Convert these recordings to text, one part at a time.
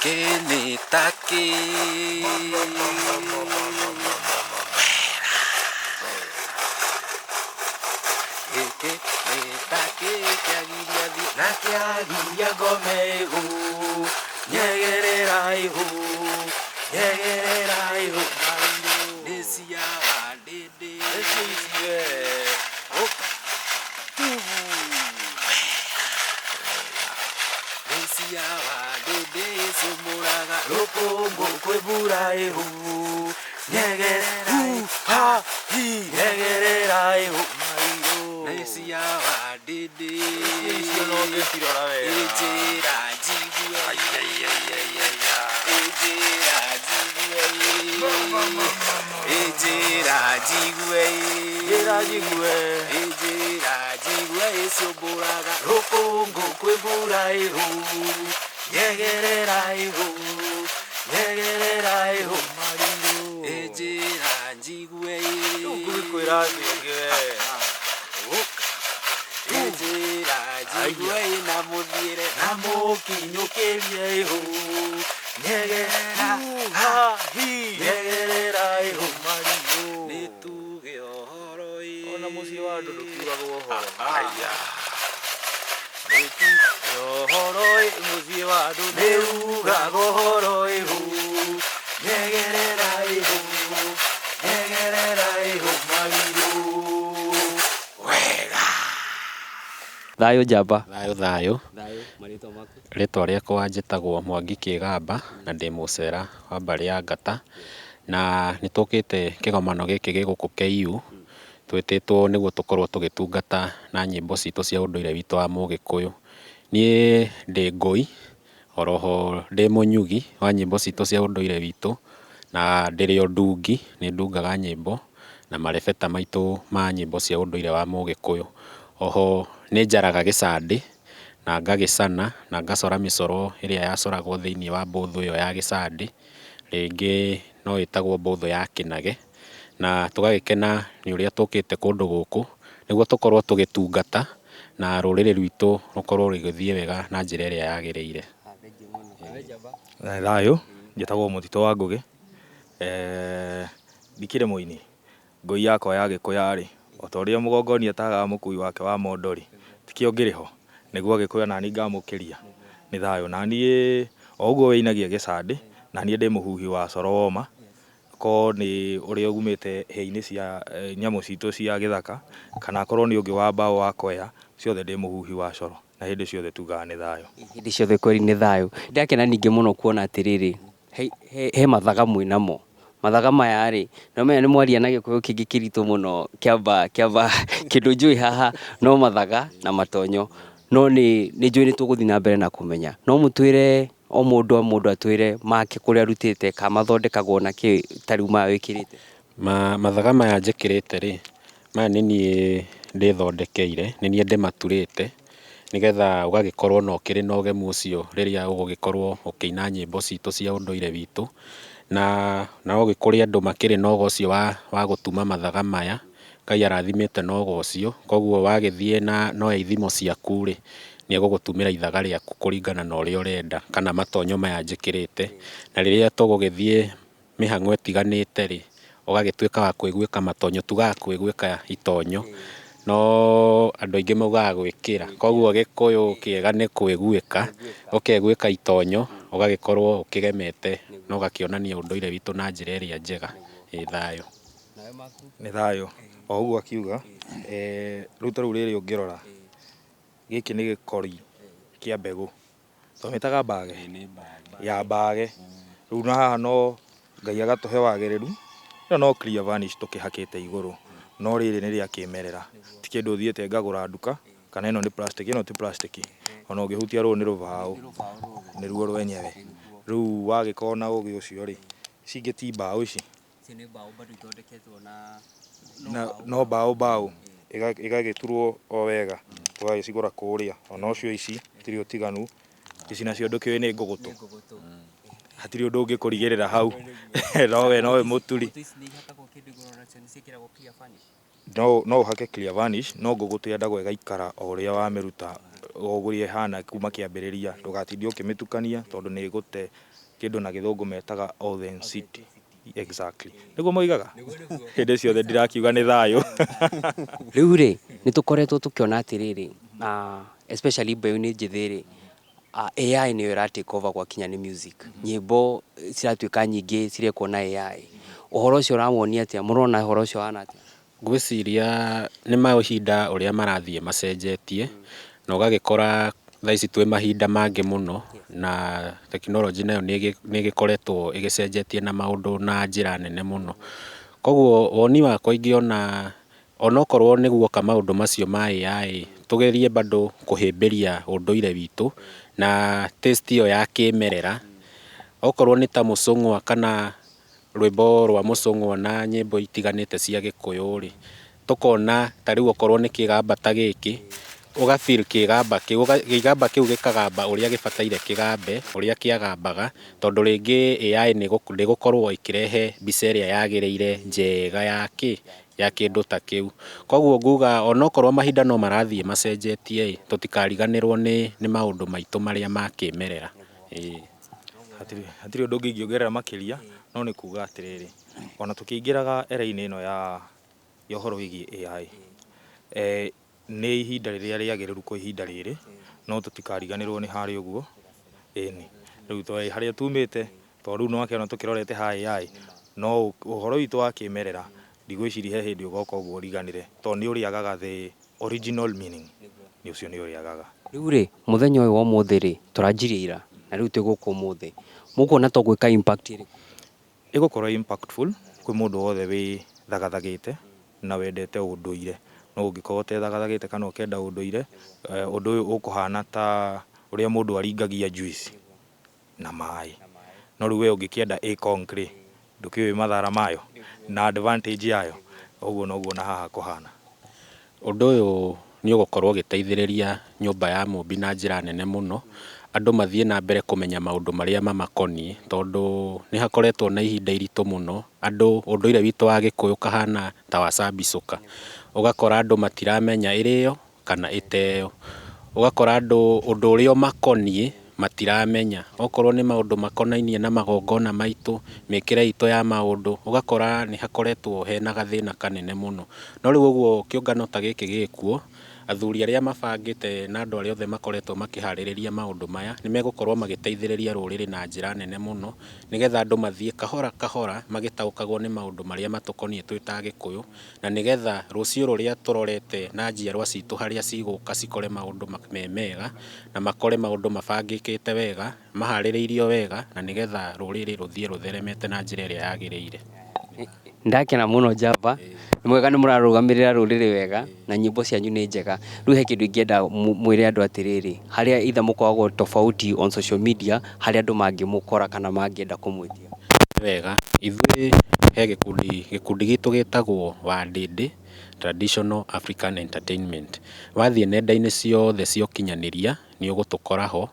Gĩkĩ nĩ ta kĩ? Gĩkĩ nĩ ta kĩ kĩagiria thiĩ na kĩagiria ngome ĩhũ, nyegerera ĩhũ, nyegerera ĩhũ, nĩ cia wandĩndĩ. Nĩcio ici wee. Ũka tubu. Nĩ cia wandĩndĩ ciũmũraga rũkũngũ kwĩ mbura ĩhũ, nyegerera ĩhũ, ha hi, nyegerera ĩhũ, nĩ cia wandĩndĩ. Icio no ngĩcirora wega. Ĩnjĩra njigue, ĩnjĩra njigue, ĩnjĩra njigue, Njĩra njigue. ĩnjĩra njigue ĩciũmbũraga rũkũngũ kwĩ mbura ĩhũ, nyegerera ĩhũ, nyegerera ĩhũ, ĩnjĩra njigue. Rĩu ngũgĩkwĩra atĩ ũngĩ wee. Ũka. Ĩnjĩra njigue na mũthiĩre na mũkinyũkĩrie ĩhũ, nyegerera Ha hi. Nyegerera ĩhũ. Nĩ tuge ũhoro ĩ. Ona mũciĩ wa andũ ndũkiugagwo ũhoro. Aya. Nĩ tuge ũhoro ĩ mũciĩ wa andũ Nĩ ugaga ũhoro ĩhũ, nyegerera ĩhũ, nyegerera ĩhũ marirũ. Wega. Thayũ njamba. Thayũ thayũ. Thayũ, marĩtwa maku? Rĩtwa rĩakwa njĩtagwo Mwangi Kĩgamba na ndĩ mũcera wa mbarĩ ya Ngata. Na nĩ tũkĩte kĩgomano gĩkĩ gĩ gũkũ KU, twĩtĩtwo nĩguo tũkorwo tũgĩtungata na nyĩmbo citũ cia ũndũire witũ wa mũgĩkũyũ. Niĩ ndĩ ngũi, oroho ndĩ mũnyugi wa nyĩmbo citũ cia ũndũire witũ, na ndĩrĩ o ndungi, nĩ ndungaga nyĩmbo na marebeta maitũ ma nyĩmbo cia ũndũire wa mũgĩkũyũ. Oho nĩ njaraga gĩcandĩ, na ngagĩcana, na ngacora mĩcoro ĩrĩa yacoragwo thĩiniĩ wa mbũthũ ĩyo ya gĩcandĩ, rĩngĩ no ĩtagwo mbũthũ ya kĩnage, na tũgagĩkena nĩ ũrĩa tũkĩte kũndũ gũkũ, nĩguo tũkorwo tũgĩtungata na rũrĩrĩ rwitũ rũkorwo rũgĩthiĩ wega na njĩra ĩrĩa yagĩrĩire. Thayũ, njĩtagwo Mũtitũ wa Ngũgĩ, ndikĩrĩ mũini, ngũi yakwa ya gĩkũya-rĩ, o ta ũrĩa mũgongoni atagaga mũkui wake wa mondo-rĩ, tikĩo ngĩrĩ ho, nĩguo agĩkũyũ onaniĩ ngamũkĩria, nĩ thayũ. Naniĩ o ũguo wĩinagia gĩcandĩ, naniĩ ndĩ mũhuhi wa coro woma, akorwo nĩ ũrĩa umĩte hĩa-inĩ cia nyamũ citũ cia gĩthaka, kana akorwo nĩ ũngĩ wa mbaũ wa kwea, ciothe ndĩ mũhuhi wa coro, na hĩndĩ ciothe tugaga nĩ thayũ. Hĩndĩ ciothe kweri nĩ thayũ. Ndakena ningĩ mũno kuona atĩrĩrĩ, he, he, he mathaga mwĩ namo. Mathaga maya rĩ, nĩũmenya nĩ mwaria na gĩkũyũ kĩngĩ kĩritũ mũno kĩamba kĩamba kĩndũ njũĩ haha no mathaga na matonyo. No nĩ njũĩ nĩ tũgũthiĩ na mbere na kũmenya. No mũtwĩre o mũndũ o mũndũ atwĩre make kũrĩa arutĩte kana mathondekagwo na kĩ ta rĩu maya wĩkĩrĩte? Mathaga maya njĩkĩrĩte rĩ, maya nĩ niĩ ndĩthondekeire, nĩ niĩ ndĩmaturĩte, nĩgetha ũgagĩkorwo na ũkĩrĩ na ũgemu ũcio rĩrĩa ũgũgĩkorwo ũkĩina nyĩmbo citũ cia ũndũire witũ. Na no gĩkũrĩ andũ makĩrĩ na ũga ũcio wa gũtuma mathaga maya, Ngai arathimĩte na ũga ũcio, koguo wagĩthiĩ na oya ithimo ciaku rĩ, nĩ egũgũtumĩra ithaga rĩaku kũringana na ũrĩa ũrenda, kana matonyo maya njĩkĩrĩte. Na rĩrĩa tũgũgĩthiĩ mĩhang'o ĩtiganĩte rĩ, ũgagĩtuĩka wa kwĩguĩka matonyo, tugaga kwĩguĩka itonyo, no andũ aingĩ maugaga gwĩkĩra, koguo gĩkũyũ kĩega nĩ kwĩguĩka, ũkeguĩka itonyo, ũgagĩkorwo ũkĩgemete na ũgakĩonania ũndũire witũ na njĩra ĩrĩa njega. Ĩ thayũ. Nĩ thayũ. O ũguo akiuga, rĩu ta rĩu rĩrĩ ũngĩrora, gĩkĩ nĩ gĩkori kĩa mbegũ, twamĩtaga mbage, ya mbage. Rĩu na haha no Ngai agatũhe wagĩrĩru, ĩno no clear varnish tũkĩhakĩte igũrũ, no rĩrĩ nĩ rĩa kĩmerera, ti kĩndũ thiĩte ngagũra nduka, kana ĩno nĩ plastic, ĩno ti plastic, ona ũngĩhutia rũrũ nĩ rũbaũ, nĩruo rwenyewe. Rĩu wagĩkorwo na ũgĩ ũcio rĩ, ici ingĩ ti mbaũ ici? Icio nĩ mbaũ bado ithondeketwo na no mbaũ mbaũ igagĩturwo o wega, tũgagĩcigũra kũrĩa. Ona ũcio ici itirĩ ũtiganu, ici nacio ndũkĩũĩ nĩ ngũgũtũ, hatirĩ ũndũ ũngĩkũrigĩrĩra hau, nowe nowe mũturi. Ici nĩ ihakagwo kĩndũ igũrũ nacio nĩ ciĩkĩragwo clear varnish. No ũhake clear varnish, no ngũgũtũ yendagwo ĩgaikara o ũrĩa wamĩruta, o ũrĩa ĩhana kuma kĩambĩrĩria. Ndũgatinde ũkĩmĩtukania tondũ nĩ ĩgũte kĩndũ na gĩthũngũ metaga authenticity. Exactly. Nĩguo moigaga? Hĩndĩ ciothe ndirakiuga nĩ thayũ. Rĩu rĩ, nĩ tũkoretwo tũkĩona atĩrĩrĩ, especially mbeũ-inĩ njĩthĩ rĩ, AI nĩyo ĩra take over gwakinya nĩ music. Nyĩmbo ciratuĩka nyingĩ cirekwo na AI. Ũhoro ũcio ũrawonia atĩa? Mũrona ũhoro ũcio ũhana atĩa? Ngwĩciria nĩ mahinda ũrĩa marathiĩ macenjetie, na ũgagĩkora thaa ici twĩ mahinda mangĩ mũno, na tekinoronjĩ nayo nĩ ĩgĩkoretwo ĩgĩcenjetie na maũndũ na njĩra nene mũno. Koguo woni wakwa ingĩona onokorwo nĩ guoka maũndũ macio ma AI, tũgerie bado kũhĩmbĩria ũndũire witũ na taste ĩyo ya kĩmerera. Okorwo nĩ ta mũcũng'wa kana rwĩmbo rwa mũcũng'wa na nyĩmbo itiganĩte cia gĩkũyũ rĩ, tũkona ta rĩu okorwo nĩ kĩgamba ta gĩkĩ, ũga feel kĩgamba kĩu, kĩgamba kĩu gĩkagamba ũrĩa gĩbataire kĩgambe, ũrĩa kĩagambaga, tondũ rĩngĩ AI ndĩgũkorwo ĩkĩrehe mbica ĩrĩa yagĩrĩire njega ya kĩ, ya kĩndũ ta kĩu. Koguo nguga onokorwo mahinda no marathiĩ macenjetie ĩ, tũtikariganĩrwo nĩ maũndũ maitũ marĩa ma kĩmerera. Ĩĩ. Hatirĩ ũndũ ũngĩ ingĩongerera makĩria, no nĩ kuga atĩrĩrĩ, ona tũkĩingĩraga era-inĩ ĩno ya ũhoro wĩgiĩ AI, nĩ ihinda rĩrĩa rĩagĩrĩru kwa ihinda rĩrĩ, no tũtikariganĩrwo nĩ harĩa ũguo. Ĩni, rĩu tondũ harĩa tumĩte, tondũ rĩu nĩwakĩona tũkĩrorete ha AI, no ũhoro witũ wa kĩmerera, ndigwĩciria he hĩndĩ ũgoka ũguo ũriganĩre, tondũ nĩ ũrĩagaga the original meaning, nĩ ũcio nĩ ũrĩagaga. Rĩu rĩ, mũthenya ũyũ wa ũmũthĩ rĩ, tũranjirie ira na rĩu twĩ gũkũ ũmũthĩ. Mũkuona ta ũgwĩka impact ĩrĩkũ? Ĩgũkorwo impactful kwĩ mũndũ wothe wĩ thagathagĩte na wendete ũndũire. No ũngĩkorwo ũtethagathagĩte kana ũkenda ũndũire, ũndũ ũyũ ũkũhana ta ũrĩa mũndũ aringagia juice na maĩ. No rĩu we ũngĩkĩenda ĩ conk rĩ, ndũkĩũĩ mathara mayo na advantage yayo. Ũguo noguo na haha kũhana. Ũndũ ũyũ nĩ ũgũkorwo ũgĩteithĩrĩria nyũmba ya Mũmbi na njĩra nene mũno, andũ mathiĩ na mbere kũmenya maũndũ marĩa mamakoniĩ, tondũ nĩ hakoretwo na ihinda iritũ mũno, andũ ũndũire witũ wa gĩkũyũ ũkahana ta wacambicũka. Ũgakora andũ matiramenya ĩrĩo kana ĩteo. Ũgakora andũ ũndũ ũrĩa ũmakoniĩ matiramenya. Okorwo nĩ maũndũ makonainie na magongona maitũ, mĩkĩre itũ ya maũndũ, ũgakora nĩ hakoretwo hena gathĩna kanene mũno. No rĩu ũguo kĩũngano ta gĩkĩ gĩkuo, athuri arĩa mabangĩte na andũ arĩa othe makoretwo makĩharĩrĩria maũndũ maya, nĩ megũkorwo magĩteithĩrĩria rũrĩrĩ na njĩra nene mũno, nĩgetha andũ mathiĩ kahora kahora magĩtaũkagwo nĩ maũndũ marĩa matũkoniĩ twĩ ta Agĩkũyũ, na nĩgetha rũciũ rũrĩa tũrorete na njiarwa citũ harĩa cigũka cikore maũndũ me mega, na makore maũndũ mabangĩkĩte wega, maharĩrĩirio wega, na nĩgetha rũrĩrĩ rũthiĩ rũtheremete na njĩra ĩrĩa yagĩrĩire. Ndakena mũno Njamba, nĩ mwega nĩ mũrarũgamĩrĩra rũrĩrĩ wega na nyĩmbo cianyu nĩ njega. Rĩu he kĩndũ ingĩenda mwĩre andũ atĩrĩrĩ, harĩa either mũkoragwo tofauti on social media, harĩa andũ mangĩmũkora kana mangĩenda kũmwĩtia. Wega, ithuĩ he gĩkundi, gĩkundi gitũ gĩtagwo Wandĩndĩ Traditional African Entertainment. Wathiĩ nenda-inĩ ciothe cia ũkinyanĩria nĩ ũgũtũkora ho,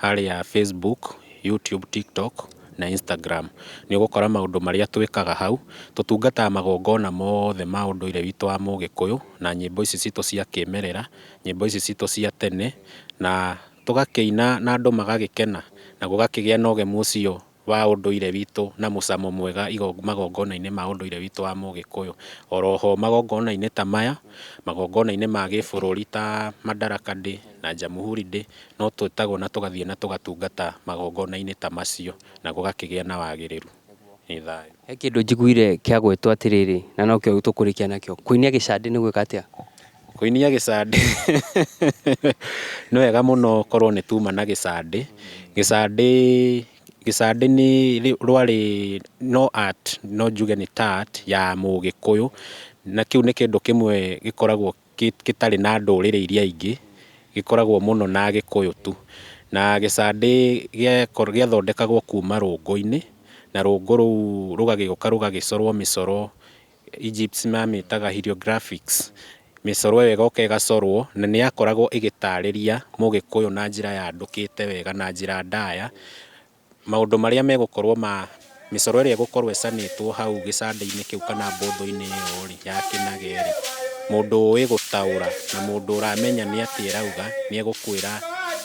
harĩa Facebook, YouTube, TikTok na Instagram. Nĩ ũgũkora maũndũ marĩa twĩkaga hau. Tũtungataga magongona mothe ma ũndũire witũ wa mũgĩkũyũ na nyĩmbo ici citũ cia kĩmerera, nyĩmbo ici citũ cia tene, na tũgakĩina na andũ magagĩkena na gũgakĩgĩa na ũgemu ũcio wa ũndũire witũ na mũcamo mwega magongona-inĩ ma ũndũire witũ wa mũgĩkũyũ. Oroho magongona-inĩ ta maya, magongona-inĩ ma gĩbũrũri ta Madaraka Day na Jamhuri Day, no twĩtagwo na tũgathiĩ na tũgatungata magongona-inĩ ta macio na gũgakĩgĩa na wagĩrĩru. Nĩ thayũ. He kĩndũ njiguire kĩa gwĩtwo atĩrĩrĩ, na nokĩo tũkũrĩkia nakĩo, kũinia gĩcandĩ nĩ gwĩka atĩa? Kũinia gĩcandĩ nĩ wega mũno korwo nĩ tuma na gĩcandĩ. Gĩcandĩ gĩcandĩ nĩ rwarĩ no art, no njuge nĩ ta art ya mũgĩkũyũ, na kĩu nĩ kĩndũ kĩmwe gĩkoragwo gĩtarĩ na ndũrĩrĩ iria ingĩ, gĩkoragwo mũno na Agĩkũyũ tu. Na gĩcandĩ gĩathondekagwo kuma rũngũ-inĩ, na rũngũ rũu rũgagĩũka rũgagĩcorwo mĩcoro, Egypt mamĩtaga hieroglyphics. Mĩcoro ĩyo ĩgoka ĩgacorwo na nĩ yakoragwo ĩgĩtarĩria mũgĩkũyũ na njĩra yandũkĩte wega na njĩra ndaya, maũndũ marĩa megũkorwo ma Mĩcoro ĩrĩa ĩgũkorwo ĩcanĩtwo hau gĩcandĩ-inĩ kĩu kana mbũthũ-inĩ ĩyo rĩ, ya kĩnage rĩ, mũndũ ũĩ gũtaũra na mũndũ ũramenya nĩ atĩa ĩrauga, nĩ egũkwĩra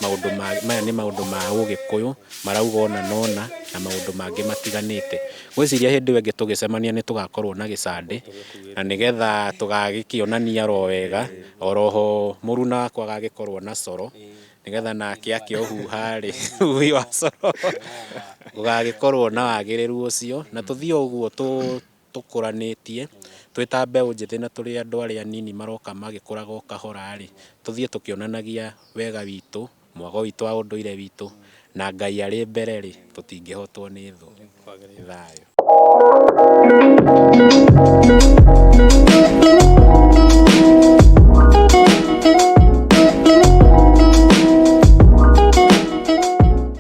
maũndũ maya nĩ maũndũ ma ũgĩkũyũ, marauga ũna na ũna, na maũndũ mangĩ matiganĩte. Ngwĩciria hĩndĩ ĩyo ĩngĩ tũgĩcemania nĩ tũgakorwo na gĩcandĩ, na nĩgetha tũgagĩkĩonania oro wega, oroho mũruna wakwa agagĩkorwo na coro, nĩgetha nake akĩũhuha rĩ, huhi wa coro, gũgagĩkorwo na wagĩrĩru ũcio, na tũthiĩ o ũguo tũkũranĩtie, twĩ ta mbeũ njĩthĩ na tũrĩ andũ arĩa anini maroka magĩkũraga o kahora rĩ, tũthiĩ tũkĩonanagia wega witũ, mwago witũ wa ũndũire witũ, na Ngai arĩ mbere rĩ, tũtingĩhotwo nĩ thũ. Thayũ.